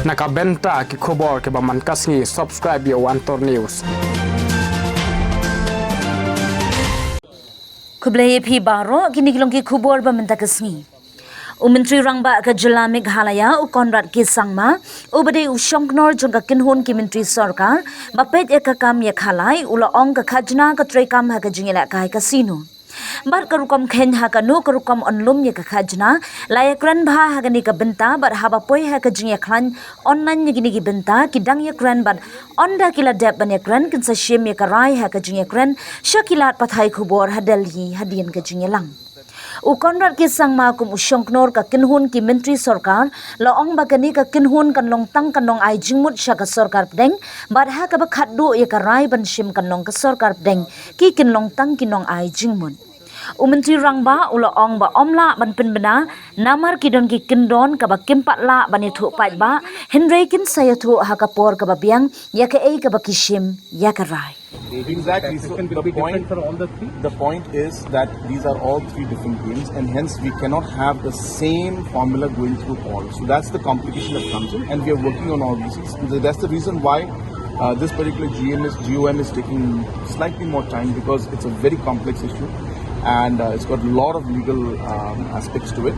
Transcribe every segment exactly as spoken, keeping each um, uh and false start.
Na ka bynta ki khubor kiba man ka sngi, subscribe ïa u Antor News. Khublei ïa phi baroh, kine ki long ki khubor ba mynta ka sngi. U Myntri Rangbah ka jylla Meghalaya, u Conrad K Sangma, uba dei u shongknor jong ka kynhun ki myntri sorkar ba peit ïa ka kam ïa ka lai, u la ong ka khajna ka treikam ha ka jingïalehkai casino. Bad ka rukom kheiñ ha kano ka rukom yn lum ïa ka khajna, la ïakren bha ha kane ka bynta, bad haba poi ha ka jingïakhlaiñ online ïa kine ki bynta, ki dang ïakren bad ynda ki la dep ban ïakren, kin sa shim ïa ka rai ha ka jingïakren sha ki lad pathai khubor ha Delhi hadien ka jingïalang. U Conrad K Sangma kum u shongknor ka kynhun ki myntri sorkar, la ong ba kane ka kynhun kan long tang ka nongai jingmut sha ka sorkar pdeng, bad ha kaba khatduh ïa ka rai ban shim kan long ka sorkar pdeng, ki kin long tang ki nongai jingmut. U Myntri Rangbah u la ong ba ym lah ban pynbna namar ki don ki kyndon kaba kim pat lah ban ïathuh paidbah, hynrei kin sa ïathuh ha ka por kaba biang ïa kaei kaba ki shim ïa ka rai. Exactly. So the point, the point is that these are all three different games, and hence we cannot have the same formula going through all. So that's the complication that comes in, and we are working on all these things. That's the reason why uh, this particular G M is, G O M is taking slightly more time because it's a very complex issue, and uh, it's got a lot of legal um, aspects to it,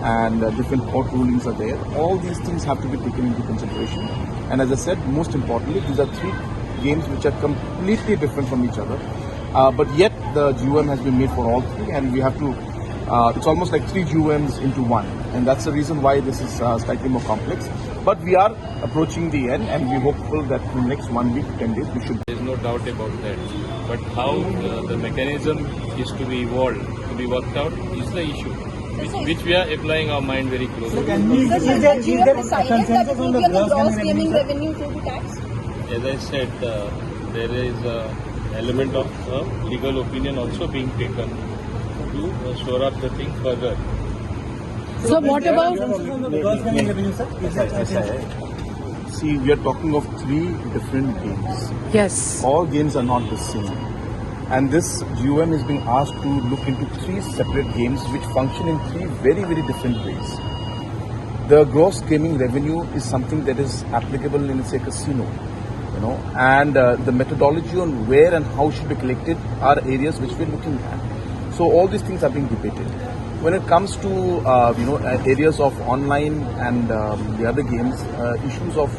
and uh, different court rulings are there. All these things have to be taken into consideration. And as I said, most importantly, these are three games which are completely different from each other. Uh, but yet, the G O M has been made for all three, and we have to. Uh, it's almost like three G O Ms into one, and that's the reason why this is uh, slightly more complex. But we are approaching the end, and we're hopeful that in the next one week, ten days, we should. There's no doubt about that. But how uh, the mechanism is to be evolved, to be worked out, is the issue, which, which we are applying our mind very closely. Sir, is there, is there a consensus on the gross gaming revenue to be taxed? As I said, uh, there is an element of uh, legal opinion also being taken to uh, shore up the thing further. So what about? Gross gaming revenue, sir? Is there a consensus? See, we are talking of three different games. Yes. All games are not the same. And this G O M is being asked to look into three separate games which function in three very, very different ways. The gross gaming revenue is something that is applicable in, say, a casino, you know, and uh, the methodology on where and how it should be collected are areas which we're looking at. So all these things are being debated. When it comes to uh, you know uh, areas of online and um, the other games, uh, issues of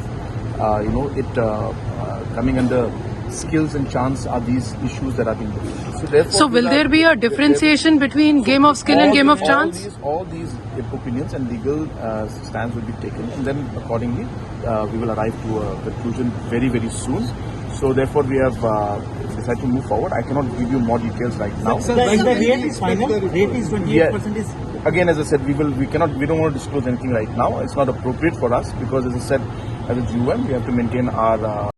uh, you know it uh, uh, coming under skills and chance are these issues that are being debated. So therefore, So will there be a differentiation between game of skill and game of chance? All these, all these opinions and legal uh, stands will be taken, and then accordingly, uh, we will arrive to a conclusion very, very soon. So therefore, we have uh, decided to move forward. I cannot give you more details right now. Sir, when the rate is final, rate is twenty-eight percent is. Again, as I said, we will, we cannot, we don't want to disclose anything right now. It's not appropriate for us because, as I said, as a G O M, we have to maintain our. Uh,